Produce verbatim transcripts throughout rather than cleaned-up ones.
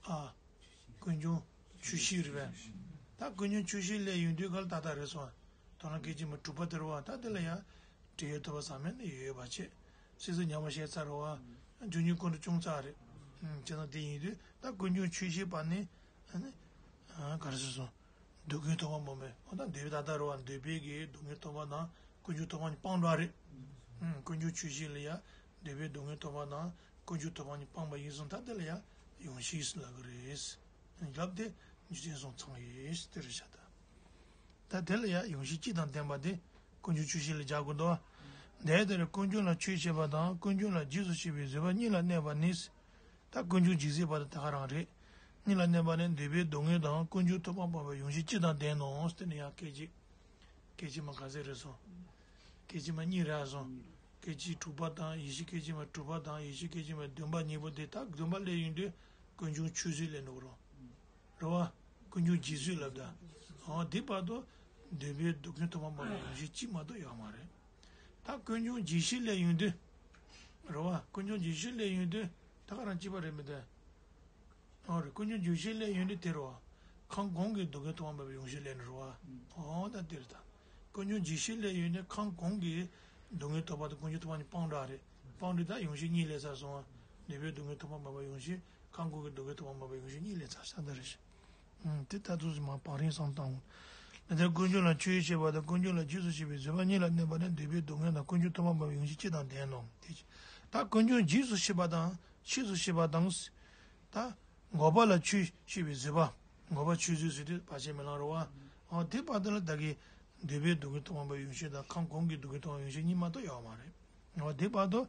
ཨ། ཀུན་འབྱུང་ཆོས་བཤད་རེད་པས། ད་ཀུན་འབྱུང་ཆོས་བཤད་ལས་ཡོང་དུས་ག་ལ་ཏག་ཏག་རེད་སོང་། དོན་ལ་སྐད་ཅིག་མ་དྲུག་པ་དེ་རེད་བ། ད་དེ་ལ་ཡང་འབྲེལ་ཡོད་ཐོབ་པ་ཟག་མེད་ནི་ཡོད་ཡོད་པ་བྱས། སྲིད་རྩེ་ཉམས་པ་བཤད་ཚར་རེད་བ། འབྱུང་འགྱུར་ཀུན་འབྲུ་ཅུང་ཙག་རེད། བྱས་ཙང་དེ་ཡིན་དུས་ད་ཀུན་འབྱུང་ཆོས་བཤད་པ་ནི། ཨ་ནི། ག་རེ་ཟེར་སོང་། སྡུག་བསྔལ་ཐོབ་པ་སྤངས་པའི། འོ་ད་འདོད་པའི་ད་ལྟ་རེད་བ། འདོད་པའི་གི་སྡུག་བསྔལ་ཐོབ་པ་དང་ཀུན་འབྱུང་ཐོབ་པ་གཉིས་སྤངས་འགྲོ་བ་རེད། ཀུན་འབྱུང་ཆོས་བཤད་ལ་ཡང་འདོད་པའི་སྡུག་བསྔལ་ཐོབ་པ་དང་ཀུན་འབྱུང་ཐོབ་པ་གཉིས་སྤངས་པ་ཡིན་སོང་། ད་དེ་ལ་ཡང་ཡོངས་ཤེས་ལབ་ཀྱི་རེད། ལབ་སྟེ་རྒྱུ་མཚན་གསུམ་ཚང་ཡོད་དེ་རེད་བྱ་ད། ད་དེ་ལ་ཡང་ཡོངས་ཤེས་སྤྱི་དང་ལྡན་པ་དེ་ཀུན་འབྱུང་ཆོས་བཤད་ལ་སྦྱར་དགོས་འདུག་བ། དེ་ལྟར་ཀུན་འབྱུང་ལ་ཆོས་བཤད་པ་དང་ཀུན་འབྱུང་ལ་རྗེས་སུ་ཤེས་པའི་བཟོད་པ་གཉིས་ལ་གནས་པ་ནི། ད་ཀུན་འབྱུང་རྗེས་སུ་ཤེས་པ་དེ་ད་ག་རང་རེད། གཉིས་ལ་གནས་པ་ནི་འདོད་པའི་སྡུག་བསྔལ་དང་ཀུན་འབྱུང་ཐོབ་པ་སྤངས་པའི་ཡོངས་ཤེས་སྤྱི་དང་ལྡན་ནོ། དེ་ནི་ཡང་སྐད་ཅིག་སྐད་ཅིག་མ་ག་ཚད་རེད་སོང་། སྐད་ཅིག་མ་གཉིས་རེད་སོང་། སྐད་ཅིག་དྲུག་པ་དང་ཡེ་ཤེས་སྐད་ཅིག་མ་དྲུག་པ་དང་ཡེ་ཤེས་སྐད་ཅིག་མ་བདུན་པ་གཉིས་པོ་དེ། ད་བདུན་པ་ལས་ཡོང་དུས་ཀུན་འབྱུང་ཆོས་བཤད་ལས་འགྲོ་གི་རེད། རེད་བ། ཀུན་འབྱུང་རྗེས་སུ་ཤེས་ལབ་ད། འོ་དེ་བར་དུ་འདོད་པའི་སྡུག་བསྔལ་ཐོབ་པ་སྤངས་པའི་ཡོངས་ཤེས་གཅིག་མ་གཏོགས་ཡོད་མ་རེད། ད་ཀུན་འབྱུང་རྗེས་ཤེས་ལས་ཡོང་དུས། རེད་བ། ཀུན་འབྱུང་རྗེས་ཤེས་ལས་ཡོང་དུས་ད་ག་རང་གཅིག་པ་རེད་མི་འདུག་འོ་རེད། ཀུན་འབྱུང་རྗེས་ཤེས་ལས་ཡོང་དུས་དེ་རེད་བ། ཁམས་གོང་གི་སྡུག་བསྔལ་ཐོབ་པ་སྤངས་པའི་ཡོངས་ཤེས་ལས་ནི་རེད་བ། འོ་ད་དེ་རེད་ད། ཀུན་འབྱུང་རྗེས་ཤེས་ལས་ཡོང་དུས་ཁམས་གོང་གི་སྡུག་བསྔལ་ཐོབ་པ་དང་ཀུན་འབྱུང་ཐོབ་པ་གཉིས་སྤངས་འགྲོ་བ་རེད། སྤངས་དུས་ད་ཡོངས་ཤེས་གཉིས་ལས་ཚར་སོང་བ། འདོད་པའི་སྡུག་བསྔལ་ཐོབ་པ་སྤངས་པའི་ཡོངས་ཤེས། ཁམས་གོང་གི་སྡུག་བསྔལ་ཐོབ་པ་སྤངས་པའི་ཡོངས་ཤེས་གཉིས་ལས་ཚར་ས་ད་རེད། ཨང་། དེ་ལྟར་དུ་མ་བང་རིམ་བསམ་བཏང་། ལ་དེར་ཀུན་འབྱུང་ལ་ཆོས་བཤད་པ་དང་ཀུན་འབྱུང་ལ་རྗེས་སུ་ཤེས་པའི་བཟོད་པ་གཉིས་ལ་གནས་པ་ནི་འདོད་པའི་སྡུག་བསྔལ་དང་ཀུན་འབྱུང་ཐོབ་པ་སྤངས་པའི་ཡོངས་ཤེས་སྤྱི་དང་ལྡན་ནོ། དེ་ད་ཀུན་འབྱུང་རྗེས་སུ་ཤེས་པ་དང་ཤེས་སུ་ཤེས་པ་དང་། ད་འགོག་པ་ལ་ཆོས་ཤེས་པའི་བཟོད་པ། འགོག་པ་ཆོས་བཟོད་ཟེར་དུས་བར་ཆད་མེད་ལམ་རེད་བ། འོ་དེ་བར་དུ་ལ་ད་གི་འདོད་པའི་སྡུག་བསྔལ་ཐོབ་པ་སྤངས་པའི་ཡོངས་ཤེས་དང་ཁམས་གོང་གི་སྡུག་བསྔལ་ཐོབ་པ་སྤངས་པའི་ཡོངས་ཤེས་གཉིས་མ་གཏོགས་ཡོད་མ་རེད། འོ་དེ་བར་དུ་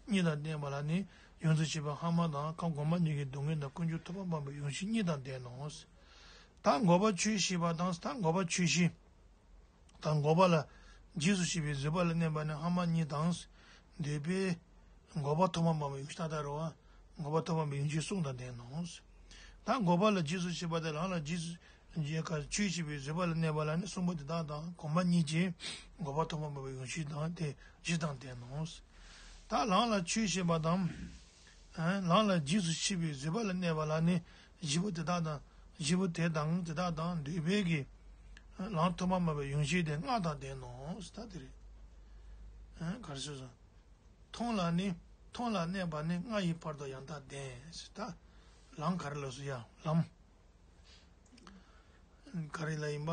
གཉིས་དང་ལྡན་པ་ལ་ནི་ཡོངས་སུ་ཤེས་པ་སྔ་མ་དང་ཁམས་གོང་མ་གཉིས་ཀྱི་སྡུག་བསྔལ་དང་ཀུན་འབྱུང་ཐོབ་པ་སྤངས་པའི་ཡོངས་ཤེས་གཉིས་དང་ལྡན་ནོ། ད་འགོག་པ་ཆོས་ཤེས་པ་དང་། ད་འགོག་པ་ཆོས་ཤེས་དང་འགོག་པ་ལ་རྗེས་སུ་ཤེས་པའི་བཟོད་པ་ལ་གནས་པ་ནི་སྔ་མ་གཉིས་དང་། འདོད་པའི་འགོག་པ་ཐོབ་པ་སྤངས་པའི་ཡོངས་ཤེས་ད་ལྟ་རེད་བ། འགོག་པ་ཐོབ་པ་སྤངས་པའི་ཡོངས་ཤེས་གསུམ་དང་ལྡན་ནོ། ད་འགོག་པ་ལ་རྗེས་སུ་ཤེས་པ་དེ་ལམ་ལ་རྗེས་སུ་རྗེས་ཀ་ཆོས་ཤེས་པའི་བཟོད་པ་ལ་གནས་པ་ལ་ནི་གསུམ་པོ་དེ་དག་དང་གོང་མ་གཉིས་ཀྱིས་འགོག་པ་ཐོབ་པ་སྤངས་པའི་ཡོངས་ཤེས་དང་དེ་བཞི་དང་ལྡན་ནོ། ད་ལམ་ལ་ཆོས་ཤེས་པ་དང་། ལམ་ལ་རྗེས་སུ་ཤེས་པའི་བཟོད་པ་ལ་གནས་པ་ལ་ནི་བཞི་པོ་དེ་དག་དང་བཞི་པོ་དེ་དང་དེ་དག་དང་འདོད་པའི་གི་ལམ་ཐོབ་པ་སྤངས་པའི་ཡོངས་ཤེས་དེ་ལྔ་དང་ལྡན་ནོ། ད་དེ་རེད། ག་རེ་ཟེར་སོང་། མཐོང་ལ་ནི། མཐོང་ལ་གནས་པ་ནི་ལྔ་ཡི་བར་དུ་ཡང་དག་ལྡན། ད་ལམ་ག་རེ་ལབ་སོང་ཡ། ལམ་ག་རེ་ལ་ཡིན་པ།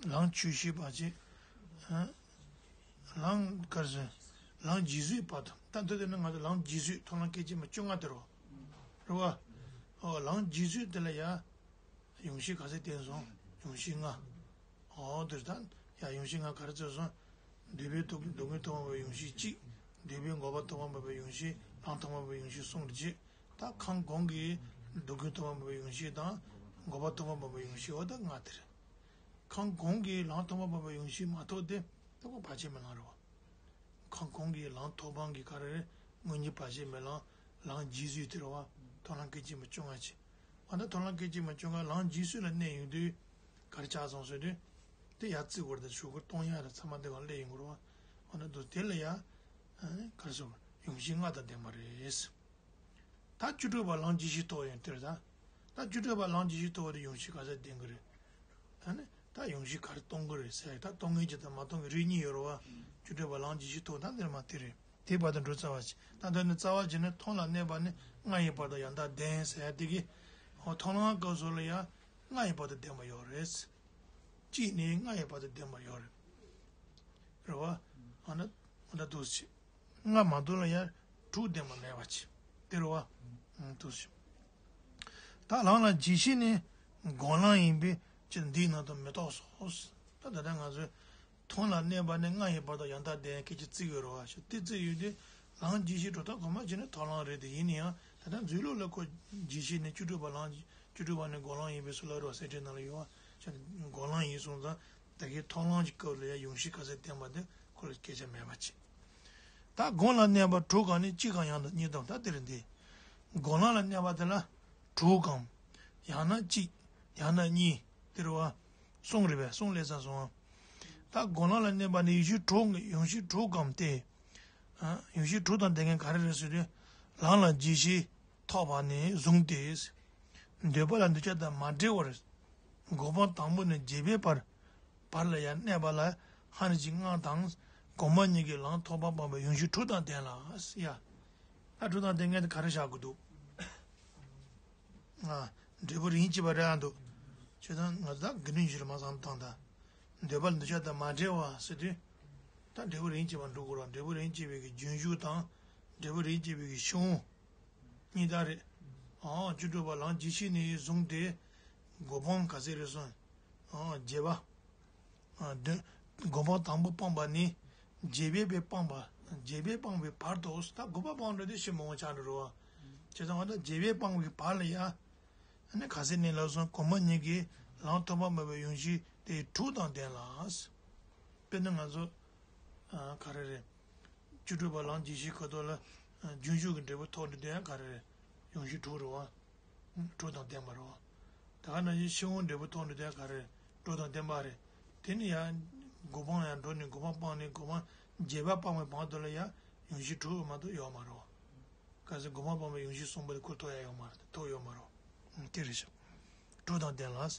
ལམ་ཆོས་ཤེས་པ་བྱེད། ལམ་ག་རེ་ཟེར། ལམ་རྗེས་སུ་ཡི་བར་དུ། ད་འདི་དེ་ནི་ང་ཚོ་ལམ་རྗེས་སུ་ཡི་མཐོང་ལམ་སྐད་ཅིག་མ་བཅོ་ལྔ་དེ་རེད་བ། རེད་བ། ཨོ་ལམ་རྗེས་སུ་ཡི་དེ་ལ་ཡ། ཡོངས་ཤེས་ག་ཚད་བསྟན་སོང་། ཡོངས་ཤེས་ལྔ། འོ་དེར་ད་ཡང་ཡོངས་ཤེས་ལྔ་ག་རེ་བརྩི་སོང་། འདོད་པའི་སྡུག་སྡུག་བསྔལ་ཐོབ་པའི་ཡོངས་ཤེས་གཅིག་འདོད་པའི་འགོག་པ་ཐོབ་པ་སྤངས་པའི་ཡོངས་ཤེས། ལམ་ཐོབ་པ་སྤངས་པའི་ཡོངས་ཤེས་གསུམ་རེད་བྱས། ད་ཁམས་གོང་གི་སྡུག་བསྔལ་ཐོབ་པ་སྤངས་པའི་ཡོངས་ཤེས་དང་། འགོག་པ་ཐོབ་པ་སྤངས་པའི་ཡོངས་ཤེས། འོ་ད་ལྔ་དེ་རེད། ཁམས་གོང་གི་ལམ་ཐོབ་པ་སྤངས་པའི་ཡོངས་ཤེས་མ་ཐོབ་དེ་ད་ཁོ་བར་ཆད་མེད་ལམ་རེད་བ། ཁམས་གོང་གི་ལམ་ཐོབ་པའི་གི་ག་རེ་རེད། དངོས་གཉེན་བར་ཆད་མེད་ལམ། ལམ་རྗེས་སུ་ཡི་དེ་རེད་བ། མཐོང་ལམ་སྐད་ཅིག་མ་བཅོ་ལྔ་བྱས། འོ་ན་མཐོང་ལམ་སྐད་ཅིག་མ་བཅོ་ལྔ་ལམ་རྗེས་སུ་ལ་གནས་ཡོང་དུས། ག་རེ་ཆགས་སོང་ཟེར་དུས། དེ་ཡར་བརྩི་དགོས་རེད། ད་ཆོས་སྐུ་སྟོང་ཉིད་རེད། ཚད་མ་དེ་ག་སླེབས་ཡོང་གི་རེད་བ། འོ་ན་དུ་དེ་ལ་ཡ། ག་རེ་ཟེར། ཡོངས་ཤེས་ལྔ་དང་ལྡན་པ་རེད། ད་བཅུ་དྲུག་པ་ལམ་རྗེས་ཤེས་ཐོབ་ཡོང་དེར་ད། ད་བཅུ་དྲུག་པ་ལམ་རྗེས་ཤེས་ཐོབ་པ་དེ་ཡོངས་ཤེས་ག་ཚད་ལྡན་གི་རེད། ད་ནི་ད་ཡོངས་ཤེས་ག་རེ་གཏོང་གི་རེད་ཟེར་ཡ། ད་གཏོང་མཁན་གཅིག་དང་མ་གཏོང་མཁན་རིགས་གཉིས་ཡོད་རེད་བ། བཅུ་དྲུག་པ་ལམ་རྗེས་ཤེས་ཐོབ་ད་འདིར་མ་དེ་རེད། དེའི་བར་དུ་འགྲོ་རྩ་བ་བྱེད། ད་འདི་ནི་རྩ་བ་བྱེད་ནས་མཐོང་ལ་གནས་པ་ནི་ལྔ་ཡི་བར་དུ་ཡང་དག་ལྡན་ཟེར་ཡ་དེ་གི། འོ་མཐོང་ལམ་སྐབས་སུ་ལ་ཡང་ལྔ་ཡི་བར་དུ་ལྡན་པ་ཡོད་རེད། གཅིག་ནས་ལྔ་ཡི་བར་དུ་ལྡན་པ་ཡོད་རེད། རེད་བ། འོ་ན་འོ་ན་འདུག་སེ་བྱེད། ལྔ་མ་གཏོགས་ལ་ཡང་དྲུག་ལྡན་པ་མེད་པ་བྱེད། དེ་རེད་བ། འདུག་སེ་བྱེད། ད་ལམ་ལ་རྗེས་ཤེས་ནི་སྒོམ་ལམ་ཡིན་པས་ཅི་འདིའི་ནང་དུ་མི་གཏོགས་སོ། ད་ད་ལྟ་ང་ཚོས་མཐོང་ལ་གནས་པ་ནི་ལྔ་ཡི་བར་དུ་ཡང་དག་ལྡན་སྐད་ཅིག་བརྩི་གི་རེད་བ། ཞེས་དེ་བརྩི་ཡོད་དུས་ལམ་རྗེས་ཤེས་འགྲོ་སྟངས་གོང་མ་བྱས་ནས་མཐོང་ལམ་རེད། དེ་ཡིན་ན་ཡང་ད་ལྟ་མཛོད་ལུགས་ལ་ཁོ་རྗེས་ཤེས་ནི་བཅུ་དྲུག་པ་ལམ་བཅུ་དྲུག་པ་ནི་སྒོམ་ལམ་ཡིན་པས་སུ་ལ་རོ་གསལ་བྱེད་ནང་ལ་ཡོད་བ། ཞེས་སྒོམ་ལམ་ཡིན་སོང་ཙང་ད་གིན་མཐོང་ལམ་གྱི་སྐབས་ལ་ཡང་ཡོངས་ཤེས་ག་ཚད་ལྡན་པ་དེ་ཁོ་ལ་སྐད་ཆ་མེད་པ་བྱེད། ད་སྒོམ་ལ་གནས་པ་དྲུག་གམ་ནི་གཅིག་གམ་ཡང་ན་གཉིས་དང་། ད་དེ་རེད་འདི། སྒོམ་ལམ་ལ་གནས་པ་དེ་ལ་དྲུག་གམ། ཡང་ན་གཅིག་ཡང་ན་གཉིས། དེ་རེད་བ། གསུམ་རེད་པས། གསུམ་སླེབས་ཚར་སོང་། ད་སྒོམ་ལམ་ལ་གནས་པ་ནི་ཡོངས་ཤེས་དྲུག་ཡོངས་ཤེས་དྲུག་གམ་སྟེ། ཡོངས་ཤེས་དྲུག་དང་ལྡན་མཁན་ག་རེ་རེད་ཟེར་དུས། ལམ་ལ་རྗེས་ཤེས་ཐོབ་པ་ནས་བཟུང་སྟེ། འདོད་པ་ལ་འདོད་ཆགས་དང་མ་བྲལ་བར། སྒོམ་སྤང་དང་པོ་ནས་རྒྱས་པའི་བར། བར་ལ་ཡང་གནས་པ་ལ་སྔར་བཞིན་སྔགས་དང་། གོང་མ་གཉིས་ཀྱིས་ལམ་ཐོག་མར་སྤངས་པའི་ཡོངས་གཞི་དྲུག་དང་ལྡན་ལ། ཡ། ད་དྲུག་དང་ལྡན་མཁན་དེ་ག་རེ་བཞག་དགོས་འདུག་ཨ། འབྲས་བུ་རིམ་གྱིས་པ་རེད་ཨ་འདུག་བྱས་ཙང་ང་ཚོ་ད་དགེ་འདུན་ཞིག་ལ་མ་བསམ་བཏང་ད། འདོད་པ་ལ་འདོད་ཆགས་དང་མ་བྲལ་བ་ཟེར་དུས། ད་འབྲས་བུ་རིམ་གྱིས་པ་འགྲོ་དགོས་ར། འབྲས་བུ་རིམ་གྱིས་པའི་གི་རྒྱུན་ཞུགས་དང་། འབྲས་བུ་རིམ་གྱིས་པའི་གི་ཤེས་འོང་། གཉིས་ལྟར་རེད། ཨང་། བཅུ་དྲུག་པ་ལམ་རྒྱས་བཤད་ནས་བཟུང་སྟེ། སྒོམ་སྤང་ག་ཚད་རེད་སོང་། ཨང་། རྒྱས་པ། ཨ། དོན། སྒོམ་སྤང་དང་པོ་སྤངས་པ་ནས། རྒྱས་པའི་སྤངས་པ། རྒྱས་པའི་སྤངས་པའི་བར་དུ། ད་དགུ་པ་སྤངས་འགྲོ་དུས་ཕྱི་མ་འོང་ཆགས་འགྲོ་རོ། བྱས་ཙང་ང་ད་རྒྱས་པའི་སྤངས་པའི་བར་ལ་ཡ། ཨ་ནི་ག་ཚད་ནས་ལབ་སོང་། གོང་མ་གཉིས་ཀྱིས་ལམ་ཐོག་མར་སྤངས་པའི་ཡོངས་གཞི་དེ་དྲུག་དང་ལྡན་ལ། དཔེར་ན་ང་ཚོ། ཨ། ག་རེ་རེད། བཅུ་དྲུག་པ་ལམ་རྒྱས་བཤད་ཁ་ཐོག་ལ། རྒྱུན་ཞུགས་ཀྱི་འབྲས་བུ་ཐོབ་འདོད་དེ་ཡང་ག་རེ་རེད། ཡོངས་གཞི་དྲུག་རེད་བ། དྲུག་དང་ལྡན་པ་རེད་བ། ད་ག་ནང་བཞིན་ཤེས་འོང་འབྲས་བུ་ཐོབ་འདོད་དེ་ཡང་ག་རེ་རེད། དྲུག་དང་ལྡན་པ་རེད། དེ་ནི་ཡང་སྒོམ་སྤང་ཡང་འགྲོ་ནས་སྒོམ་སྤང་སྤངས་ནས་སྒོམ་སྤང་རྒྱས་པ་སྤངས་པའི་བར་དུ་ལ་ཡང་ཡོངས་གཞི་དྲུག་མ་གཏོགས་ཡོད་མ་རེད་བ། གལ་སྲིད་སྒོམ་སྤང་སྤངས་པའི་ཡོངས་གཞི་གསུངས་པ་དེ་ཁོ་ཐོབ་ཡ་ཡོད་མ་རེད། ཐོབ་ཡོད་མ་རེད། དེ་རེད་ཤག་དྲུག་དང་ལྡན་ལ།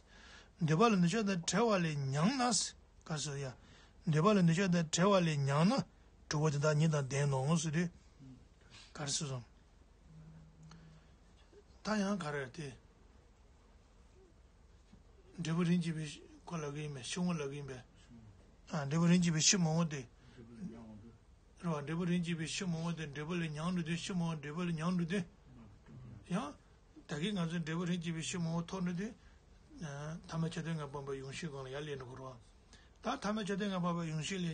འདོད་པ་ལ་འདོད་ཆགས་དང་བྲལ་བ་ལས་མྱངས་ན། ག་རེ་ཟེར་ཡ། འདོད་པ་ལ་འདོད་ཆགས་དང་བྲལ་བ་ལས་མྱངས་ན། དྲུག་པོ་དེ་དག་གཉིས་དང་ལྡན་ནོ་ཟེར་དུས། ག་རེ་ཟེར་སོང་། ད་ཡང་ག་རེ་རེད་དེ། འབྲས་བུ་རིམ་གྱིས་པའི་ཁོ་ལབ་ཀྱི་ཡིན་པས། ཤེས་འོང་ལབ་ཀྱི་ཡིན་པས། ཨ། འབྲས་བུ་རིམ་གྱིས་པའི་ཕྱི་མ་འོང་དེ། རེད་བ། འབྲས་བུ་རིམ་གྱིས་པའི་ཕྱི་མ་འོང་དེ་འབྲས་བུ་ལས་མྱངས་འགྲོ་དུས། ཕྱི་མ་འོང་འབྲས་བུ་ལས་མྱངས་འགྲོ་དུས། ཡང་། ད་གིན་ང་ཚོས་འབྲས་བུ་རིམ་གྱིས་པའི་ཕྱི་མ་འོང་ཐོབ་འགྲོ་དུས། ཐ་མ་ཁྱབ་བསྡུའི་ངང་སྤངས་པའི་ཡོངས་གཞི་སྒང་ལ་ཡར་སླེབས་འགྲོ་གི་རེད་བ། ད་ཐ་མ་ཁྱབ་བསྡུའི་ངང་སྤངས་པའི་ཡོངས་གཞི་ལས་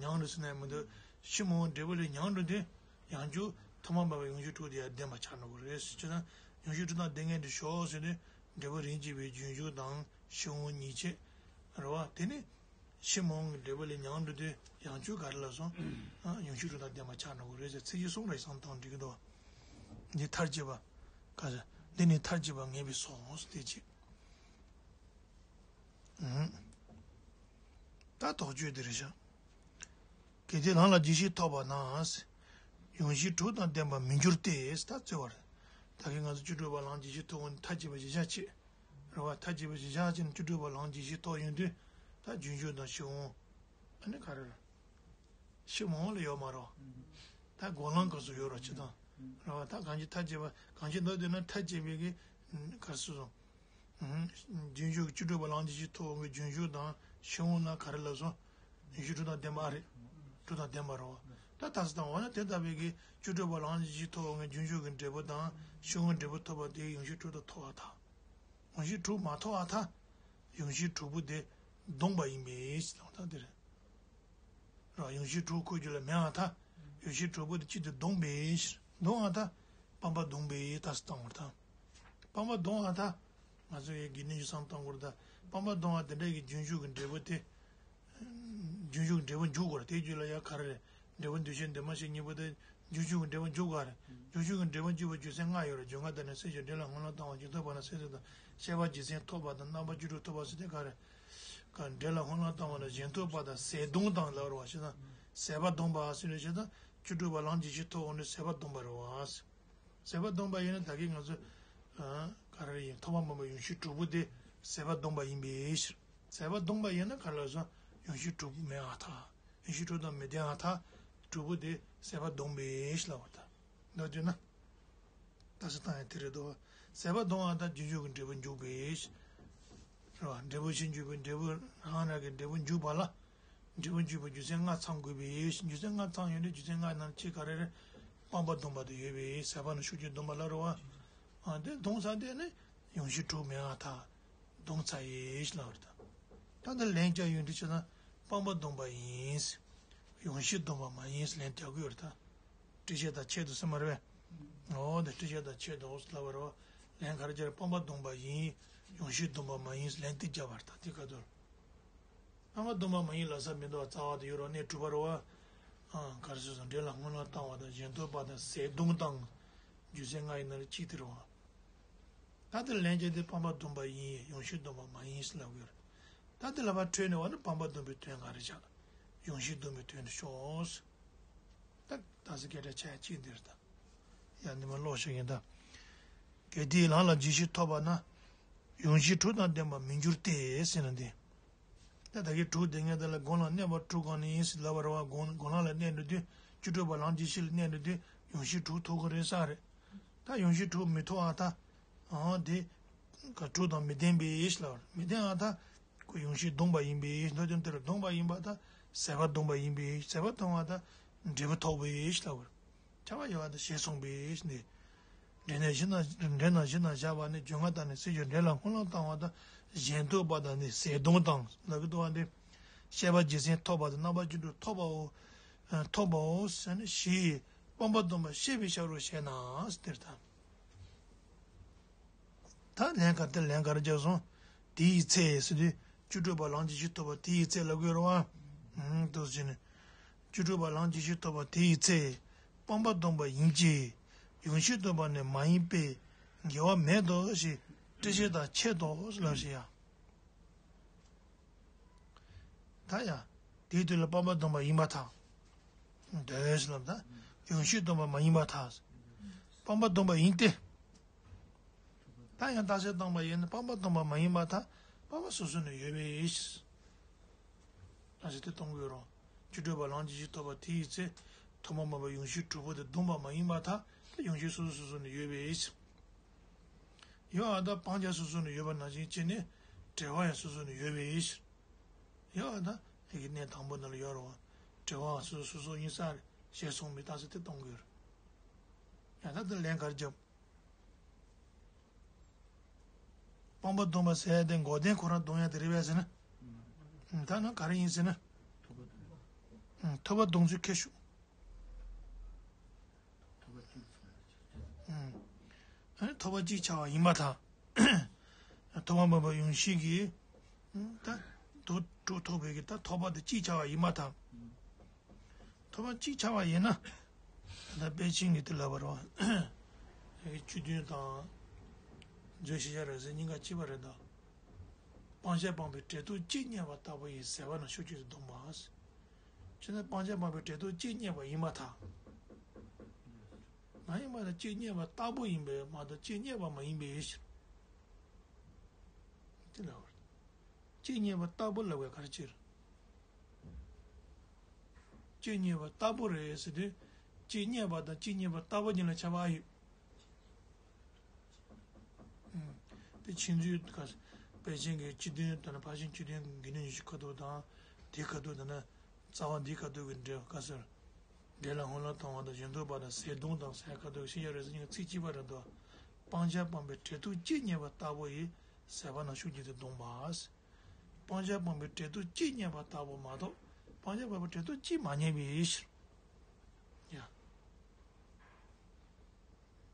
མྱངས་འགྲོ་ཟེར་ན་ཡང་མི་འདུག་ཕྱི་མ་འོང་འབྲས་བུ་ལས་མྱངས་འགྲོ་དུས། ཡང་བསྐྱར་ཐོག་མར་སྤངས་པའི་ཡོངས་གཞི་དྲུག་དེ་ཡང་ལྡན་པ་ཆགས་འགྲོ་གི་རེད་ཟེར། བྱས་ན་ཡོངས་གཞི་དྲུག་དང་ལྡན་མཁན་དེ་ཞོག་ཟེར་དུས། འབྲས་བུ་རིམ་གྱིས་པའི་རྒྱུན་ཞུགས་དང་ཤེས་འོང་གཉིས་ཆད། རེད་བ། དེ་ནི། ཕྱི་མ་འོང་གི་འབྲས་བུ་ལས་མྱངས་འགྲོ་དུས་ཡང་བསྐྱར་ག་རེ་ལབ་སོང་། ཨ། ཡོངས་གཞི་དྲུག་དང་ལྡན་པ་ཆགས་འགྲོ་གི་རེད་ཟེར། ཚིག་གཅིག་གསུངས་རེད་བསམ་བཏང་འགྲིག་གི་འདུག་འདི་མཐར་གྱིས་པ། ག་ཟེར། འདི་ནི་མཐར་གྱིས་པ་ངེས་པའི་སོ་ཟེར་དེ་གཅིག་ཨང་། ད་དོགས་གཅོད་འདི་རེད་ཤག་གལ་ཏེ་ལམ་ལ་རྒྱས་བཤད་ཐོབ་པ་ན། ཡོངས་གཞི་དྲུག་དང་ལྡན་པར་མི་འགྱུར་ཏེ། ད་རྩོད་པ་རེད། ད་གིན་ང་ཚོ་བཅུ་དྲུག་པ་ལམ་རྒྱས་བཤད་ཐོབ་འོང་མཐར་གྱིས་པ་གཞིར་བཞག་བྱས། རེད་བ། མཐར་གྱིས་པ་གཞིར་བཞག་བྱས་ནས་བཅུ་དྲུག་པ་ལམ་རྒྱས་བཤད་ཐོབ་ཡོང་དུས། ད་རྒྱུན་ཞུགས་དང་ཤེས་འོང་། ཨ་ནི་ག་རེ་རེད། ཕྱི་མ་འོང་ལ་ཡོད་མ་རེད། ད་སྒོམ་ལམ་སྐབས་སུ་ཡོད་རེད་ཅེས་དང་། རེད་བ། ད་གང་ཅི་མཐར་གྱིས་པ། གང་ཅི་འདོད་དེ་ན་མཐར་གྱིས་པའི་གི། ག་རེ་ཟེར་སོང་། རྒྱུན་ཞུགས། བཅུ་དྲུག་པ་ལམ་རྒྱས་བཤད་ཐོབ་འོང་གི་རྒྱུན་ཞུགས་དང་ཤེས་འོང་ན་ག་རེ་ལབ་སོང་། ཡོངས་གཞི་དྲུག་དང་ལྡན་པ་རེད། དྲུག་དང་ལྡན་པ་རེད་བ། ད་ད་གཟོད་ད་འོ་ན་དེ་ལྟ་བུའི་གི་བཅུ་དྲུག་པ་ལམ་རྒྱས་བཤད་ཐོབ་འོང་གི་རྒྱུན་ཞུགས་ཀྱི་འབྲས་བུ་དང་ཤེས་འོང་གི་འབྲས་བུ་ཐོབ་པ་དེ་ཡོངས་གཞི་དྲུག་ཏུ་ཐོབ་པར་ཐལ། ཡོངས་གཞི་དྲུག་མ་ཐོབ་པར་ཐལ། ཡོངས་གཞི་དྲུག་པོ་དེ་བསྡོམས་པ་ཡིན་པས་ཟེར་ལབ་པ་དེ་རེད། རེད་བ། ཡོངས་གཞི་དྲུག་ཁོ་རྒྱུད་ལ་མེད་པར་ཐལ། ཡོངས་གཞི་དྲུག་པོ་དེ་གཅིག་ཏུ་བསྡོམས་པས། བསྡོམས་པར་ཐལ། སྤངས་པ་བསྡོམས་པས་ད་གཟོད་བཏང་བར་ཐལ། སྤངས་པ་བསྡོམས་པར་ཐལ། ང་ཚོ་ཡི་དགེ་འདུན་གྱི་བསམ་བཏང་དགོས་རེད་ད། སྤངས་པ་བསྡོམས་པ་དེ་འདྲ་གི་རྒྱུན་ཞུགས་ཀྱི་འབྲས་བུ་དེ། རྒྱུན་ཞུགས་ཀྱི་འབྲས་བུ་འཇུག་དགོས་རེད། དེའི་རྒྱུད་ལ་ཡང་ག་རེ་རེད། འབྲས་བུ་འདུ་ཤེས་འདུས་མ་བྱས་གཉིས་པོ་དེ་རྒྱུན་ཞུགས་ཀྱི་འབྲས་བུ་འཇུག་དགོས་རེད། རྒྱུན་ཞུགས་ཀྱི་འབྲས་བུ་འཇུག་པའི་རྒྱུ་མཚན་ལྔ་ཡོད་རེད། རྒྱུ་ལྔ་དེ་ནི་སེམས་ཀྱི་འབྲེལ་ལ་སྔོན་ལ་བཏང་བ་གཞན་དོན་སྤངས་ན་ཟད་ཚུལ་དང་། སྐྱེ་བ་རྒྱུ་མཚན་ཐོབ་པ་དང་། རྣམ་པ་བཅུ་དྲུག་ཐོབ་པ་ཟེར་དེ་ག་རེ། ག་འབྲེལ་ལ་སྔོན་ལ་བཏང་བ་ན་གཞན་དོན་སྤངས་དང་ཟད་སྡོམ་དང་ལབ་རེད་བ། བྱས་ཙང་ཟད་པ་སྡོམ་པ་ཟེར་ནས། བྱས་ཙང་བཅུ་དྲུག་པ་ལམ་རྒྱས་བཤད་ཐོབ་འོང་ནས་ཟད་པ་སྡོམ་པ་རེད་བ། ཟད་པ་སྡོམ་པ་ཡིན་ན་ད་གིན་ང་ཚོ། ཨ། ག་རེ་ཡིན། ཐོག་མར་སྤངས་པའི་ཡོངས་གཞི་དྲུག་པོ་དེ་ཟད་པ་སྡོམ་པ་ཡིན་པའི་ཕྱིར། ཟད་པ་སྡོམ་པ་ཡིན་ན་ག་རེ་ལབ་སོང་། ཡོངས་གཞི་དྲུག་པོ་མེད་པར་ཐལ། ཡོངས་གཞི་དྲུག་དང་མི་ལྡན་པར་ཐལ། དྲུག་པོ་དེ་ཟད་པ་སྡོམ་པའི་ཕྱིར་ལབ་པར་ཐལ། མདོར་བསྡུས་ན། ད་གཟོད་བཏང་ཡ་དེ་རེད་དོ། ཟད་པ་སྡོམ་པར་ཐལ། རྒྱུན་ཞུགས་ཀྱི་འབྲས་བུ་འཇུག་པའི་ཕྱིར། རེད་བ། འབྲས་བུ་གཞན་འཇུག་པའི་འབྲས་བུ་རང་རང་གི་འབྲས་བུ་འཇུག་པ་ལ། འབྲས་བུ་འཇུག་པའི་རྒྱུ་མཚན་ལྔ་ཚང་དགོས་པས། རྒྱུ་མཚན་ལྔ་ཚང་ཡོང་དུས་རྒྱུ་མཚན་ལྔ་ནང་གཅིག་ག་རེ་རེད། སྤངས་པ་སྡོམ་པ་དེ་ཡོད་པས། ཟད་པ་ནི་ཤུགས་ཀྱིས་སྡོམ་པ་ལ་རེད་བ། ཨ། དེ་བསྡོམས་ཚར་དུས་ནི་ཡོངས་གཞི་དྲུག་མེད་པར་ཐལ། བསྡོམས་ཚར་ཡིན་ལབ་པ་རེད་ད། ད་འདི་ལན་རྒྱག་ཡོང་དུས་བྱས་ན་སྤངས་པ་སྡོམ་པ་ཡིན། ཡོངས་གཞི་སྡོམ་པ་མ་ཡིན་ལན་རྒྱག་གི་ཡོད་རེད་ད། སྤྲོས་བཤད་དང་ཆེད་དུ་ཟེར་མ་རེད་པས། འོ་དེ་སྤྲོས་བཤད་དང་ཆེད་དུ་ལབ་པ་རེད་བ། ལན་ག་རེ་རྒྱག་རེད། སྤངས་པ་སྡོམ་པ་ཡིན། ཡོངས་གཞི་སྡོམ་པ་མ་ཡིན་ལན་དེ་རྒྱག་པ་རེད་ད། དེ་ག་དུས། སྤངས་པ་སྡོམ་པ་མ་ཡིན་ལབ་ས་མི་འདུག་བ། རྩ་བ་དེ་ཡོད་རེད་བ། གནས་དྲུག་པ་རེད་བ། ཨ། ག་རེ་ཟེར་སོང་། འབྲེལ་ལ་སྔོན་ལ་བཏང་བ་དང་གཞན་དོན་སྤངས་དང་ཟད་སྡོམ་དང་། རྒྱུ་མཚན་ལྔ་ཡི་ནང་ནས་གཅིག་དེ་རེད་བ། ད་དེ་ལན་རྒྱག་དུས་སྤངས་པ་སྡོམ་པ་ཡིན། ཡོངས་གཞི་སྡོམ་པ་མ་ཡིན་ཟེར་ལབ་ཀྱི་ཡོད་རེད། ད་དེ་ལ་ཕར་འཕྲོས་ནས་བ་ནི་སྤངས་པ་སྡོམ་པའི་དོན་ག་རེ་བྱ། ཡོངས་གཞི་སྡོམ་པའི་དོན་དུ་ཤོག་ད་ད་གཟོད་སྐད་ཆ་ཆགས་ཡ་གཅིག་འདི་རེད་ད། ཡ། འདི་མ་ཀློག་ཤེས་ཡིན་ད། གལ་ཏེ་ལམ་ལ་རྒྱས་བཤད་ཐོབ་པ་ན། ཡོངས་ཤེས་དྲུག་དང་ལྡན་པར་མི་འགྱུར་ཏེ་ཟེར་ན་འདི། ད་ད་གིན་དྲུག་དེ་ངས་ད་ལ་སྒོམ་ལ་གནས་པ་དྲུག་གང་ནས་ཡིན་ཟེར་ལབ་པ་རེད་བ། སྒོམ་སྒོམ་ལམ་ལ་གནས་འགྲོ་དུས་བཅུ་དྲུག་པ་ལམ་གྱི་ཤེས་ལ་གནས་འགྲོ་དུས་ཡོངས་ཤེས་དྲུག་ཐོབ་ཀྱི་རེད་ས་རེད། ད་ཡོངས་ཤེས་དྲུག་མི་ཐོབ་ཨ་ད། ཨང་དེ། ག་དྲུག་དང་མི་ལྡན་པའི་ལབ་པ་རེད། མི་ལྡན་ཨ་ད། ཁོ་ཡོངས་ཤེས་སྡོམ་པ་ཡིན་པའི་མདོ་དོན་དེ་ལ་སྡོམ་པ་ཡིན་པ་ད། ཟད་པ་སྡོམ་པ་ཡིན་པའི་ཟད་པ་སྡོམ་པ་ད། འབྲས་བུ་ཐོབ་པའི་ལབ་པ་རེད། ཁྱབ་པ་ཡོད་པ་དང་ཞེས་གསུངས་པས་ནི། འབྲས་རྣམས་གཞི་ན་འབྲས་རྣམས་གཞི་ན་བཞག་པ་ནི་རྒྱུ་ལྔ་དང་ནི་སྲིད་རྒྱུ་འབྲས་ལ་སྨོན་ལམ་བཏང་བ་དང་གཞན་སྡུག་པ་དང་ནི་ཟད་སྡོམ་དང་ལབ་ཀྱི་འདུག་པ་འདི། བཤད་པ་རྗེས་ཟིན་ཐོབ་པ་དང་རྣམ་པ་བཅུ་དྲུག་ཐོབ་པའོ། ཐོབ་པའོ་ཟེར་ནས་ཞེས་སྤངས་པ་སྡོམ་པ་བཤད་པའི་ཞབས་ལ་བཤད་ན་ཟེར་ད། ད་ལན་ག་དེ་ལན་ག་རེ་རྒྱག་སོང་། དེའི་ཚེ་ཟེར་དུས་བཅུ་དྲུག་པ་ལམ་གྱི་ཤེས་ཐོབ་པ་དེའི་ཚེ་ལབ་དགོས་རེད་བ། ཨང་དུ་ཟེར་ནས། བཅུ་དྲུག་པ་ལམ་གྱི་ཤེས་ཐོབ་པ་དེའི་ཚེ། སྤངས་པ་སྡོམ་པ་ཡིན་གྱི། ཡོངས་ཤེས་སྡོམ་པ་ནི་མ་ཡིན་པས། འགལ་བ་མེད་དོ་ཞེས་འགྲེལ་བཤད་དང་འཆད་དོ་ལབ་ཞེས་ཡ། ད་ཡ། དེའི་དུས་ལ་སྤངས་པ་སྡོམ་པ་ཡིན་པར་ཐལ། འདོད་ལབ་ད། ཡོངས་ཤེས་སྡོམ་པ་མ་ཡིན་པར་ཐལ། སྤངས་པ་སྡོམ་པ་ཡིན་ཏེ། ད་ཡང་རྟགས་གསལ་བཏང་པ་ཡིན་ན་སྤངས་པ་སྡོམ་པ་མ་ཡིན་པར་ཐལ། སྤངས་པ་སོ་སོ་ནས་ཡོད་པའི་ཕྱིར། རྟགས་གསལ་དེ་གཏོང་དགོས་རུང་། བཅུ་དྲུག་པ་ལམ་གྱི་ཤེས་ཐོབ་པ་དེའི་ཚེ། ཐོག་མ་མེད་པའི་ཡོངས་ཤེས་དྲུག་པོ་དེ་སྡོམ་པ་མ་ཡིན་པར་ཐལ། དེ་ཡོངས་ཤེས་སོ་སོ་སོ་སོ་ནས་ཡོད་པའི་ཕྱིར། ཡོད་ཨ་ད་སྤང་བྱ་སོ་སོ་ནས་ཡོད་པ་ནང་བཞིན་བྱས་ནས། འབྲེལ་བ་ཡང་སོ་སོ་ནས་ཡོད་པའི་ཕྱིར། ཡོད་ཨ་ད་དེ་གི་གནས་དང་པོ་ནང་ལ་ཡོད་རུང་། འབྲེལ་བའང་སོ་སོ་སོ་སོ་ཡིན་ས་རེད་ཞེས་གསུངས་པའི་རྟགས་གསལ་དེ་གཏོང་དགོས་རེད། ཡང་ད་དེ་ལན་ག་རེ་རྒྱབ། སྤངས་པ་སྡོམ་པ་ཟེར་ཡ་དེ་འགོག་བདེན་ཁོ་རང་སྡོམ་ཡ་དེ་རེད་པས་ཟེར་ན། ད་ནི་ག་རེ་ཡིན་ཟེར་ན། ཐོབ་པ་སྡོམ་ཚུལ་ཁྱད་ཞུགས། ཐོབ་པ་གཅིག་ཆགས་པ་ཡིན་པར་ཐལ། ཐོག་མ་མེད་པ་ཡོངས་ཤེས་ཀྱིས། ད་དུ་དྲུག་ཐོབ་པའི་གི་ད་ཐོབ་པ་དེ་གཅིག་ཆགས་པ་ཡིན་པར་ཐལ། ཐོབ་པ་གཅིག་ཆགས་པ་ཡིན་ན། ད་ལྟ་པཎ་ཆེན་གྱིས་དེ་ལབ་པ་རེད་བ། བཅུ་བདུན་དང་། མཛོད་ཤེས་བྱ་རབ་གསལ་གཉིས་ཀ་གཅིག་པ་རེད་ད། སྤང་བྱ་སྤངས་པའི་འབྲས་རྟོག་གཅིག་རྙེད་པ་ལྟ་བུ་ཡི་ཟད་པ་རྣམས་ཤུགས་ཀྱིས་སྡོམ་པ། ཅེ་ན་སྤང་བྱ་སྤངས་པའི་འབྲས་རྟོག་གཅིག་རྙེད་པ་ཡིན་པར་ཐལ། མ་ཡིན་པར་ཐལ་གཅིག་རྙེད་པ་ལྟ་བུ་ཡིན་པས་མ་གཏོགས་གཅིག་རྙེད་པ་མ་ཡིན་པའི་ཕྱིར། དེ་ལ་བར། གཅིག་རྙེད་པ་ལྟ་བུ་ལབ་པའི་ག་རེ་ཕྱིར། གཅིག་རྙེད་པ་ལྟ་བུ་རེད་ཟེར་དུས། གཅིག་རྙེད་པ་དང་གཅིག་རྙེད་པ་ལྟ་བུ་གཉིས་ལ་ཁྱད་པར་ཨ་ཡོད། དེ་ཕྱིན་ཚུལ་ཁ། པཎ་ཆེན་གྱི་སྤྱི་དོན་དང་ཕར་ཕྱིན་སྤྱི་དོན་དགེ་འདུན་ཉི་ཤུ་ཁ་ཐུག་དང་། དེའི་ཁ་ཐུག་དང་ན། རྩ་བ་འདིའི་ཁ་ཐུག་གི་འགྲེལ་བ་ཁ་ཟེར། འབྲས་ལ་སྨོན་ལམ་གཏོང་བ་དང་གཞན་སྡུག་པ་དང་ཟད་སྡོམ་དང་ཟེར་ཁ་ཐུག་ཤེས་བྱ་རབ་གསལ་གཉིས་ཀ་ཚིག་གཅིག་པ་རེད་དོ། སྤང་བྱ་སྤངས་པའི་འབྲས་རྟོག་གཅིག་རྙེད་པ་ལྟ་བུ་ཡི་ཟད་པ་རྣམས་ཤུགས་ཀྱིས་དེ་སྡོམ་པ། སྤང་བྱ་སྤངས་པའི་འབྲས་རྟོག་གཅིག་རྙེད་པ་ལྟ་བུ་མ་གཏོགས་སྤང་བྱ་སྤངས་པའི་འབྲས་རྟོག་གཅིག་མ་རྙེད་པའི་ཕྱིར། ཡ།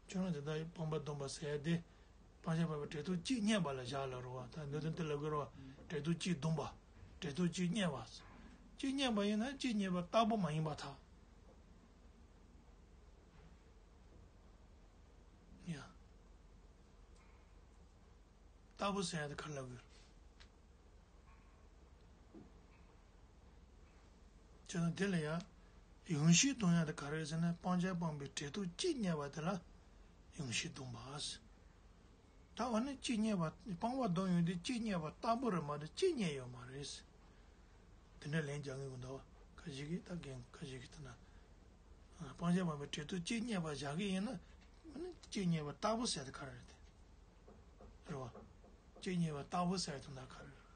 ཁྱོད་རང་དེ་ལྟར་སྤངས་པ་སྡོམ་པ་ཟེར་ཡ་དེ། སྤང་བྱ་སྤངས་པའི་འབྲས་རྟོག་གཅིག་རྙེད་པ་ལ་བཞག་ལ་རོ་བ་ད་འདོད་དོན་དེ་ལ་དགོས་རོ་བ། འབྲས་རྟོག་གཅིག་སྡོམ་པ། འབྲས་རྟོག་གཅིག་རྙེད་པ། གཅིག་རྙེད་པ་ཡིན་ན་གཅིག་རྙེད་པ་ལྟ་བུ་མ་ཡིན་པར་ཐལ། ཡ། ལྟ་བུ་ཟེར་ཡ་དེ་ག་རེ་ལབ་དགོས། བྱས་ན་དེ་ལ་ཡང་། ཡོངས་ཤེས་སྡོམ་ཡ་དེ་ག་རེ་ཟེར་ན་སྤང་བྱ་སྤངས་པའི་འབྲས་རྟོག་གཅིག་རྙེད་པ་དེ་ལ། ཡོངས་ཤེས་སྡོམ་པ་ཟེར། ད་འོ་ན་གཅིག་རྙེད་པ་སྤངས་པ་སྡོམ་ཡོང་དུས་གཅིག་རྙེད་པ་ལྟ་བུ་རེད་མ་གཏོགས་གཅིག་རྙེད་ཡོད་མ་རེད། དེ་འདྲ་ལན་རྒྱག་མཁན་གྱི་འདུག་བ། ཁ་ཅིག་གིས་ད་རྒན་ཁ་ཅིག་གིས་ད་ན། སྤང་བྱ་སྤངས་པའི་འབྲས་རྟོག་གཅིག་རྙེད་པ་བཞག་གི་ཡིན་ན། འོ་ན་གཅིག་རྙེད་པ་ལྟ་བུ་ཟེར་དེ་ག་རེ་རེད་དེ། རེད་བ། གཅིག་རྙེད་པ་ལྟ་བུ་ཟེར་དེ་ད་ག་རེ་རེད།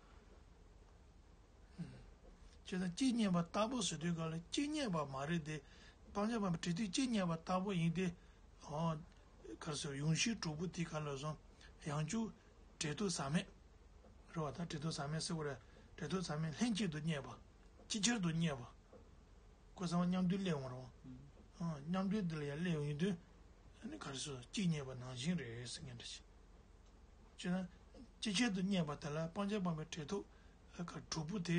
བྱས་ཙང་གཅིག་རྙེད་པ་ལྟ་བུ་ཟེར་དུས་ག་ལ་གཅིག་རྙེད་པ་མ་རེད་དེ། སྤང་བྱ་སྤངས་པའི་འབྲས་རྟོག་གཅིག་རྙེད་པ་ལྟ་བུ་ཡིན་ཏེ། ཨོ། ག་རེ་ཟེར་ཡོངས་ཤེས་དྲུག་པོ་དེ་ག་ལ་སོང་། ཡང་བསྐྱར་འབྲས་རྟོག་ཟག་མེད། རེད་བ་ད་འབྲས་རྟོག་ཟག་མེད་ཟེར་བ་རེད། འབྲས་རྟོག་ཟག་མེད་ལྷན་ཅིག་ཏུ་རྙེད་པ། ཅིག་ཅར་དུ་རྙེད་པ། ཁོ་ཚང་མ་མཉམ་དུ་སླེབས་འོང་རེད་བ། ཨ་མཉམ་དུ་འདི་ལ་ཡང་སླེབས་ཡོང་དུས། ཨ་ནི་ག་རེ་ཟེར་གཅིག་རྙེད་པ་ནང་བཞིན་རེད་ཟེར་མཁན་འདྲ་ཞིག་བྱས་ན། ཅིག་ཅར་དུ་རྙེད་པ་དེ་ལ་སྤང་བྱ་སྤངས་པའི་འབྲས་རྟོག་ག་དྲུག་པོ་དེ།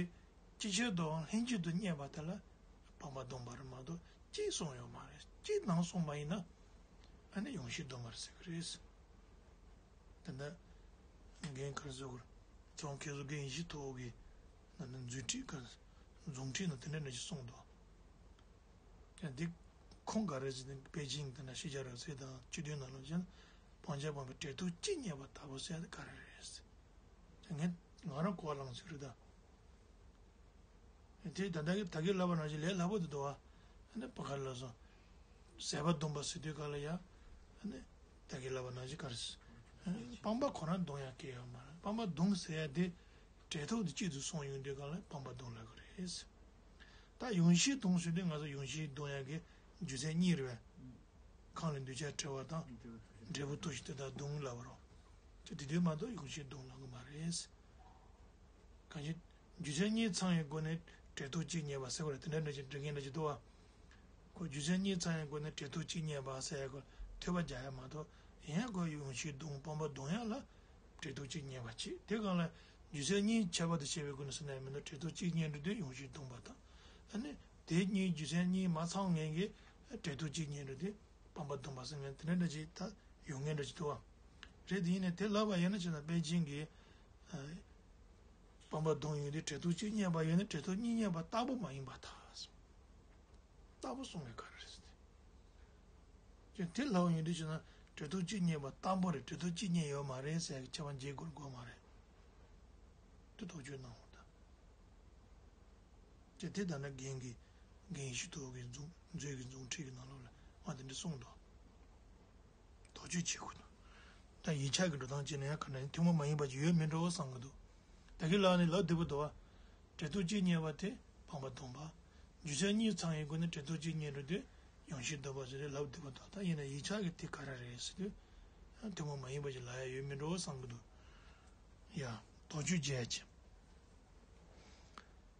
ཅིག་ཅར་དུའང་ལྷན་ཅིག་ཏུ་རྙེད་པ་དེ་ལ་སྤངས་པ་སྡོམ་པ་རེད་མ་གཏོགས་གཅིག་སོང་ཡོད་མ་རེད། གཅིག་ནང་སོང་བ་ཡིན་ན། ཨ་ནི་ཡོངས་ཤེས་སྡོམ་པ་རེད་ཟེར་གི་རེད། དེ་འདྲ། རྒན་ག་རེ་ཟེར་དགོས་རེད། ཚོང་མཁས་བཟོ་རྒན་ཡེ་ཤེས་ཐོག་གི། ན་ནི་མཛོད་ཁྲིད་ག་རྫོང་ཁྲིད་ནང་དེ་འདྲ་འདྲ་ཞིག་གསུངས་འདུག་ཀྱང་འདི་ཁུངས་ག་རེ་ཟེར་ན་དཔེ་ཅིང་དེ་འདྲ་ཤེས་བྱ་རབ་གསལ་དང་སྤྱི་དོན་ནང་ལ་བཞག་ན་སྤང་བྱ་སྤངས་པའི་འབྲས་རྟོག་གཅིག་རྙེད་པ་ལྟ་བུ་ཟེར་ཡ་དེ་ག་རེ་རེད། དེ་ངས་ང་རང་གོ་བ་ལངས་ཟེར་རེད་ད། དེ་ད་ལྟ་གི་ད་གི་ལབ་པ་ནང་བཞིན་ལས་སླ་པོ་དེ་འདུག་བ། ཨ་ནི་པ་ག་ལ་སོང་། ཟད་པ་སྡོམ་པ་ཟེར་དུས་ག་ལ་ཡ། ཨ་ནི་ད་གི་ལབ་པ་ནང་བཞིན་ག་རེ་ཟེར། སྤངས་པ་ཁོ་རང་སྡོམ་ཡ་གལ་ཡོད་མ་རེད། སྤངས་པ་སྡོམ་ཟེར་ཡ་དེ། འབྲས་ཐོག་དེ་གཅིག་ཏུ་སོང་ཡོང་དུས་ག་ལ་སྤངས་པ་སྡོམ་ལབ་གི་རེད། ད་ཡོངས་ཤེས་སྡོམ་ཟེར་དུས་ང་ཚོ་ཡོངས་ཤེས་སྡོམ་ཡ་གི་རྒྱུ་མཚན་གཉིས་རེད་བས། གང་ལ་འདུས་བྱས་བྲལ་བ་དང་། འབྲས་བུ་ཐོབ་ཤེས་དེ་དག་སྡོམ་ལབ་པ་རོ། དེ་དེ་དུས་མ་གཏོགས་ཡོངས་ཤེས་སྡོམ་ལབ་གི་མ་རེད། གང་ཞིག་རྒྱུ་མཚན་གཉིས་ཚང་བའི་སྒོ་ནས་འབྲས་ཐོག་གཅིག་རྙེད་པ་ཟེར་བ་རེད། དེ་འདྲ་འདྲ་ཞིག་འདྲི་མཁན་འདྲ་ཞིག་འདུག་བ། ཁོ་རྒྱུ་མཚན་གཉིས་ཚང་བའི་སྒོ་ནས་འབྲས་ཐོག་གཅིག་རྙེད་པ་ཟེར་ཡ་ཁོ་ཐོས་པ་རྒྱག་ཡ་མ་གཏོགས་ཡིན་ཡང་ཁོ་ཡོངས་ཤེས་སྡོམ་སྤངས་པ་སྡོམ་ཡ་ལ་འབྲས་ཐོག་གཅིག་རྙེད་པ་བྱེད། དེ་གང་ལ་རྒྱུ་མཚན་གཉིས་ཁྱད་པར་དུ་བྱས་པའི་སྒོ་ནས་ཟེར་ན་ཡང་མིན་འདུག་འབྲས་ཐོག་གཅིག་རྙེད་འགྲོ་དུས་ཡོངས་ཤེས་སྡོམ་པ་དང་། ཨ་ནི་དེ་གཉིས་རྒྱུ་མཚན་གཉིས་མ་ཚང་མཁན་གྱི་འབྲས་ཐོག་གཅིག་རྙེད་འགྲོ་དུས་སྤངས་པ་སྡོམ་པ་ཟེར་མཁན་དེ་འདྲ་འདྲ་ཅིག་ད་ཡོང་མཁན་འདྲ་ཅིག་འདུག་བ། རེད། དེ་ཡིན་ནའི་དེ་ལབ་པ་ཡིན་ན་བྱས་ན་པེ་ཅིང་གི་སྤངས་པ་སྡོམ་ཡོང་དུས་འབྲས་ཐོག་གཅིག་རྙེད་པ་ཡོད་ན་འབྲས་ཐོག་གཉིས་རྙེད་པ་ལྟ་བུ་མ་ཡིན་པར་ཐལ། ལྟ་བུ་གསུང་བའི་ག་རེ་རེད། ཅེས་དེ་ལབ་ཡོང་དུས་བྱས་ན་འབྲས་ཐོག་གཅིག་རྙེད་པ་ལྟ་བུ་རེད། འབྲས་ཐོག་གཅིག་རྙེད་ཡོད་མ་རེད་ཟེར་གྱི་ཁྱད་པར་འབྱེད་དགོས་དགོས་མ་རེད། དེ་དོགས་གཅོད་གནང་འོང་ད། ཅེས་དེ་ལྟར་ན་རྒན་གྱིས་རྒན་ཡེ་ཤེས་མཐུ་བོ་གི་མཛུབ་མཛོད་ཀྱི་མཛུབ་ཁྲིད་ཀྱི་ནང་ལོགས་ལ་ང་དེ་འདྲ་གསུངས་འདུག་དོགས་གཅོད་བྱེད་དགོས་ན། ད་ཡིག་ཆ་གི་འགྲོ་སྟངས་བྱས་ན་ཡང་ག་འདྲ་ཡིན་ཐུན་མོང་མ་ཡིན་པ་ཅིག་ཡོད་མིན་འགྲོ་བསམ་གི་འདུག་ད་གི་ལགས་ནི་ལབ་བདེ་པོ་འདུག་བ། འབྲས་ཐོག་གཅིག་རྙེད་པ་དེ་སྤངས་པ་སྡོམ་པ། རྒྱུ་མཚན་གཉིས་ཚང་བའི་སྒོ་ནས་འབྲས་ཐོག་གཅིག་རྙེད་འགྲོ་དུས་ཡོངས་ཤེས་སྡོམ་པ་ཟེར་ཏེ་ལབ་བདེ་པོ་འདུག་ད་ཡིན་ན་ཡིག་ཆ་གི་དེ་ག་རེ་རེད་ཟེར་དུས། ཐུན་མོང་མ་ཡིན་པ་ཅིག་ལབ་ཡ་ཡོད་མིན་འགྲོ་བསམ་གི་འདུག་ཡ། དོགས་གཅོད་བྱས་ཀྱི།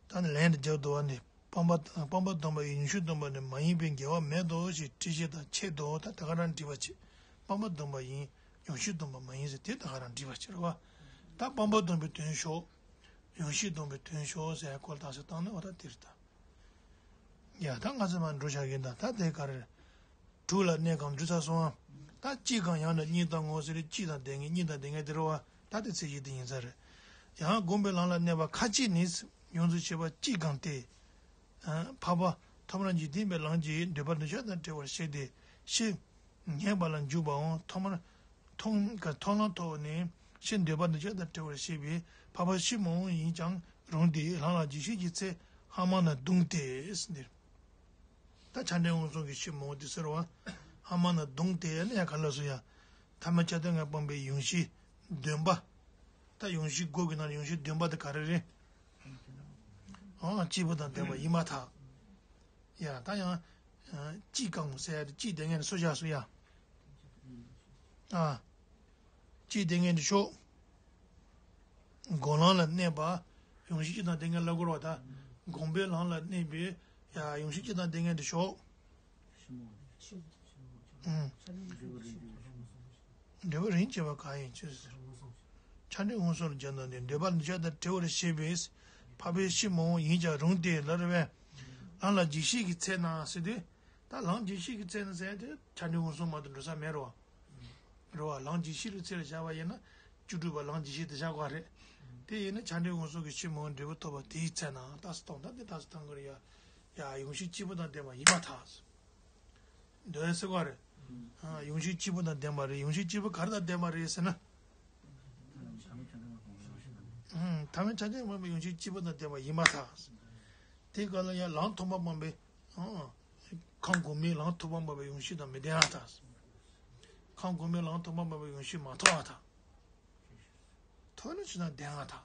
ད་ནི་ལན་དུ་རྒྱབ་འདུག་བ་ནི། སྤངས་པ་སྤངས་པ་སྡོམ་པ་ཡིན་ཡོངས་ཤེས་སྡོམ་པ་ནི་མ་ཡིན་པའི་འགལ་བ་མེད་དོ་ཞེས་འཁྲིད་བྱེད་དང་ཆད་དོ། ད་ད་ག་རང་འགྲིག་པ་བྱེད། སྤངས་པ་སྡོམ་པ་ཡིན་ཡོངས་ཤེས་སྡོམ་པ་མ་ཡིན་ཟེར་དེ་ད་ག་རང་འགྲིག་པ་བྱེད་རེད་བ། ད་སྤངས་པ་སྡོམ་པའི་དོན་ཞོག་ཡོངས་ཤེས་སྡོམ་པའི་དོན་ཞོག་ཟེར་ཡ་སྐོར་དག་ས་བཏང་ན་འོ་ད་དེ་རེད་ད། ཡ་ད་ང་ཚོ་མ་འགྲོ་བཞག་གིན་ད་ད་དེ་ག་རེ་རེད། དྲུག་ལ་གནས་གང་འགྲུབ་ཚར་སོང་ཨ། ད་གཅིག་གམ་ཡང་ན་གཉིས་དང་ངོ་ཟེར་གཅིག་དང་ལྡན་ངེས་གཉིས་དང་ལྡན་ངེས་དེ་རེད་བ། ད་དེ་ཚེ་གཞི་དེ་ཡིན་ས་རེད། ཡང་བསྒོམས་པའི་ལམ་ལ་གནས་པ་ཁ་ཅིག་ནི། ཡོངས་སུ་ཤེས་པ་གཅིག་གམ་སྟེ། འཕགས་པ་ཐོག་མར་འཇིག་རྟེན་པའི་ལམ་གྱི་འདོད་པ་འདི་ཕྱོགས་དང་བྲལ་བར་ཤེས་ཏེ་ཤེས། ངེས་པ་ལ་འཇུག་པའང་ཐོག་མར། མཐོང་ག་མཐོང་ལམ་ཐོག་ནས་ཕྱིར་འདོད་པ་འདི་ཕྱོགས་དང་བྲལ་བར་ཤེས་པས་འཕགས་པ་ཕྱིར་མི་འོང་ཡིན་ཀྱང་རུང་སྟེ་ལམ་ལ་རྗེས་ཤེས་ཀྱི་ཚད་སྔ་མ་ན་གདུང་སྟེ་ཟེར། ད་ཆ་འདྲེན་འོང་སོང་གི་ཕྱིར་མི་འོང་དེ་ཟེར་བ། སྔ་མ་ན་གདུང་སྟེ་ནས་ག་ལ་སོ་ཡ། ཐ་མལ་ཆགས་སྡང་ལྔ་སྤངས་པའི་ཡོངས་ཤེས་བདུན་པ། ད་ཡོངས་ཤེས་དགུ་གི་ནང་ནས་ཡོངས་ཤེས་བདུན་པ་དེ་ག་རེ་རེད། ཨང་སྐྱེས་བུ་དང་ལྡན་པ་ཡིན་མ་ཐག་ཡ་ད་ཡང་། གཅིག་གམ་ཟེར་ཡ་དེ་གཅིག་དེ་ངས་སོ་བཞག་སོ་ཡ། ཨ། གཅིག་དེ་ངས་འདི་ཤོག་སྒོམ་ལམ་ལ་གནས་པ། ཡོངས་ཤེས་སྤྱི་དང་ལྡན་ངེས་ལབ་དགོས་རེད་བ་ད། སྒོམ་པའི་ལམ་ལ་གནས་པའི། ཡ་ཡོངས་ཤེས་སྤྱི་དང་ལྡན་ངེས་འདི་ཤོག་ཨུམ། འབྲས་བུ་རིན་ཆེ་བ་གང་ཡིན་ཅེས་ཟེར། ཆ་འདྲེན་འོང་སོང་ལ་སྦྱར་ན་ནི་འདོད་པ་འདི་ཕྱོགས་དང་བྲལ་བར་ཤེས་པས། འཕགས་པའི་ཕྱིར་མི་འོང་ཡིན་ཀྱང་རུང་སྟེ་ལབ་རེད་བས། ལམ་ལ་རྗེས་ཤེས་ཀྱི་ཚད་ན་ཟེར་དུས། ད་ལམ་རྗེས་ཤེས་ཀྱི་ཚད་ན་ཟེར་ཡ་དེ་ཆ་འདྲེན་འོང་སོང་མ་གཏོགས་འགྲོ་ས་མེད་རེད་བ། རེད་བ། ལམ་རྗེས་ཤེས་ཀྱི་ཚད་ལ་བཞག་པ་ཡིན་ན། བཅུ་དྲུག་པ་ལམ་རྗེས་ཤེས་དེ་བཞག་དགོས་རེད། དེ་ཡིན་ན་ཆ་འདྲེན་འོང་སོང་གི་ཕྱིར་མི་འོང་འབྲས་བུ་ཐོབ་པ་དེའི་ཚད་ན་རྟགས་སུ་བཏང་ད་དེ་རྟགས་སུ་བཏང་གི་རེད་ཡ། ཡ་ཡོངས་ཤེས་སྐྱེས་བུ་དང་ལྡན་པ་ཡིན་མ་ཐག་འདོད་ཟེར་བ་རེད། ཨ་ཡོངས་ཤེས་སྐྱེས་བུ་དང་ལྡན་པ་རེད། ཡོངས་ཤེས་སྐྱེས་བུ་ག་རེ་དང་ལྡན་པ་རེད་ཟེར་ན། ཨུམ། ཐ་མལ་ཆགས་སྡང་ལྔ་སྤངས་པའི་ཡོངས་ཤེས་སྐྱེས་བུ་དང་ལྡན་པ་ཡིན་མ་ཐག་དེ་ག་ལ་ཡང་ལམ་ཐོག་མ་སྤངས་པའི། ཨ། ཁམས་གོང་མའི་ལམ་ཐོག་མ་སྤངས་པའི་ཡོངས་ཤེས་དང་མི་ལྡན་པ་དང་། ཁམས་གོང་མའི་ལམ་ཐོག་མ་སྤངས་པའི་ཡོངས་ཤེས་མ་ཐོབ་པ་དང་། ཐོབ་ན་ཕྱི་ནང་ལྡན་པ་དང་།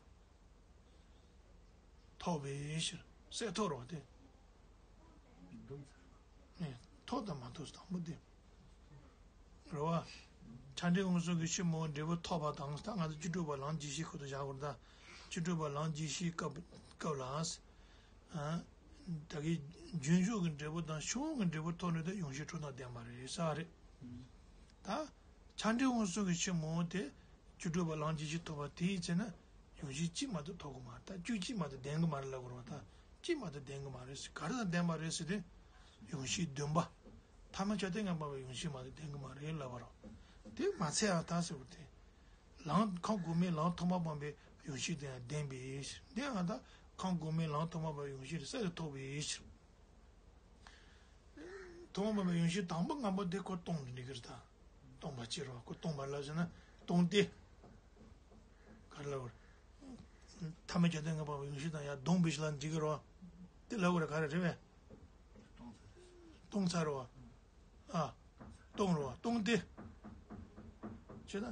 ཐོབ་པའི་ཕྱིར་གསལ་ཐོབ་རོགས་ཏེ། ནས་ཐོབ་དང་མ་ཐོབ་དང་པོ་དེ། རེད་བ། ཆ་འདྲེན་འོང་སོང་གི་ཕྱིར་མི་འོང་འབྲས་བུ་ཐོབ་པ་དང་ད་ང་ཚོ་བཅུ་དྲུག་པ་ལམ་རྗེས་ཤེས་ཁོ་ཐག་བཞག་དགོས་རེད་ད། བཅུ་དྲུག་པ་ལམ་རྗེས་ཤེས་སྐབས་སྐབས་ལ། ཨ། ད་གིན་རྒྱུན་ཞུགས་ཀྱི་འབྲས་བུ་དང་ཕྱི་མ་གི་འབྲས་བུ་ཐོབ་ནས་ད་ཡོངས་ཤེས་དྲུག་དང་ལྡན་པ་རེད་ཟེར་བ་རེད། ད། ཆ་འདྲེན་འོང་སོང་གི་ཕྱིར་མི་འོང་དེ། བཅུ་དྲུག་པ་ལམ་རྗེས་ཤེས་ཐོབ་པ་དེའི་ཚེ་ན་ཡོངས་ཤེས་གཅིག་མ་གཏོགས་ཐོབ་ཀྱི་མ་རེད། ད་བཅུ་གཅིག་མ་གཏོགས་ལྡན་གྱི་མ་རེད་ལབ་དགོས་རེད་བ། ད་གཅིག་མ་གཏོགས་ལྡན་གྱི་མ་རེད་ཟེར། ག་རེ་དང་ལྡན་པ་རེད་ཟེར་དུས། ཡོངས་ཤེས་བདུན་པ། ཐ་མལ་ཆགས་སྡང་ལྔ་སྤངས་པའི་ཡོངས་ཤེས་མ་གཏོགས་ལྡན་གྱི་མ་རེད་ལབ་པ་རེད། དེ་མ་ཚད་ཨ་ད་ཟེར་བ་དེ། ལམ་ཁམས་གོང་མའི་ལམ་ཐོག་མ་སྤངས་པའི་ཡོངས་ཤེས་དེ་ཡང་ལྡན་པའི་ཕྱིར། དེ་ཡང་ད་ཁམས་གོང་མའི་ལམ་ཐོག་མ་སྤངས་པའི་ཡོངས་ཤེས་དེ་གསལ་དུ་ཐོབ་པའི་ཕྱིར། ཐོག་མ་སྤངས་པའི་ཡོངས་ཤེས་དང་པོ་ལྔ་པོ་དེ་ཁོ་སྟོང་དུ་འགྲིག་གི་རེད་ད། སྟོང་པ་ཕྱིར་རོ། ཁོ་སྟོང་པ་ལབ་ཟེར་ན་སྟོང་སྟེ། ག་རེ་ལབ་དགོས་རེད། ཐ་མ་ཁྱབ་བརྡལ་ངེས་པ་པའི་ཡོངས་གཞི་དང་ཡར་བསྡོངས་པའི་གཞི་ལ་འགྲིག་གི་རེད་བ། དེ་ལབ་དགོས་རེད། ག་རེ་རེད་པས། སྟོང་ཚར་རེད་བ། ཨ། སྟོང་རེད་བ། སྟོང་སྟེ། བྱས་ན།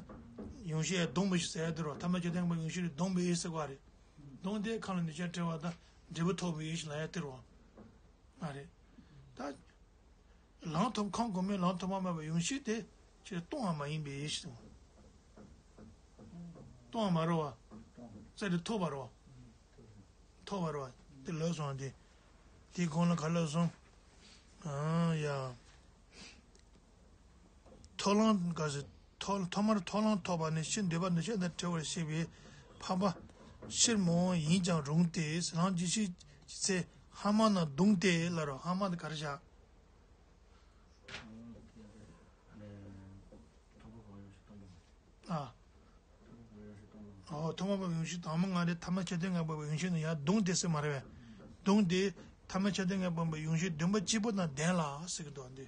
ཡོངས་གཞི་ཡར་བསྡོངས་པའི་གཞི་ཟེར་ཡ་དེ་རེད་བ། ཐ་མ་ཁྱབ་བརྡལ་ངེས་པ་ཡོངས་གཞི་རེད་བསྡོངས་པའི་ཟེར་བ་རེད། བསྡོངས་ཏེ་ཁ་ལ་ནུས་ཅན་བྲལ་བ་དང་འབྲས་བུ་ཐོབ་པའི་གཞི་ལ་ཡ་དེ་རེད་བ། མ་རེད། ད། ལམ་ཐོབ་ཁམས་གོང་མའི་ལམ་ཐོབ་པ་མེད་པའི་ཡོངས་གཞི་དེ་ཁྱེད་སྟོང་བ་མ་ཡིན་པའི་ཡེ་ཤེས་དང་། སྟོང་བ་མ་རེད་བ། རྩ་དེ་ཐོབ་པ་རེད་བ། ཐོབ་པ་རེད་བ། དེ་ལབ་སོང་དེ། དེའི་གོང་ལ་ག་ལབ་སོང་། ཨང་ཡ། ཐོབ་ལམ་ག་ཟེར། ཐོབ་ཐོག་མར་ཐོབ་ལམ་ཐོབ་པ་ནི་ཕྱིར་འདོད་པ་ནུས་ཅན་དང་བྲལ་བར་ཤེས་པའི་འཕགས་པ་ཕྱིར་མི་འོང་ཡིན་ཀྱང་རུང་སྟེ། ལམ་ཇི་སྲིད་ཀྱི་ཚེ་སྔ་མ་རྣམས་བརྡུངས་ཏེ་ལ་རོ། སྔ་མ་དེ་ག་རེ་བཞག་ཨ། ཨོ་ཐོག་མ་པ་ཡོངས་གཞི་དང་མ་ང་རེ་ཐ་མ་ཁྱབ་བརྡལ་ངེས་པ་པའི་ཡོངས་གཞི་ནི་ཡར་བརྡུངས་ཏེ་ཟེར་མ་རེད་པས། བརྡུངས་ཏེ་ཐ་མ་ཁྱབ་བརྡལ་ངེས་པ་པའི་ཡོངས་གཞི་བདེན་པ་གཅིག་པུ་དང་ལྡན་ལ་ཟེར་གི་འདུག་འདི།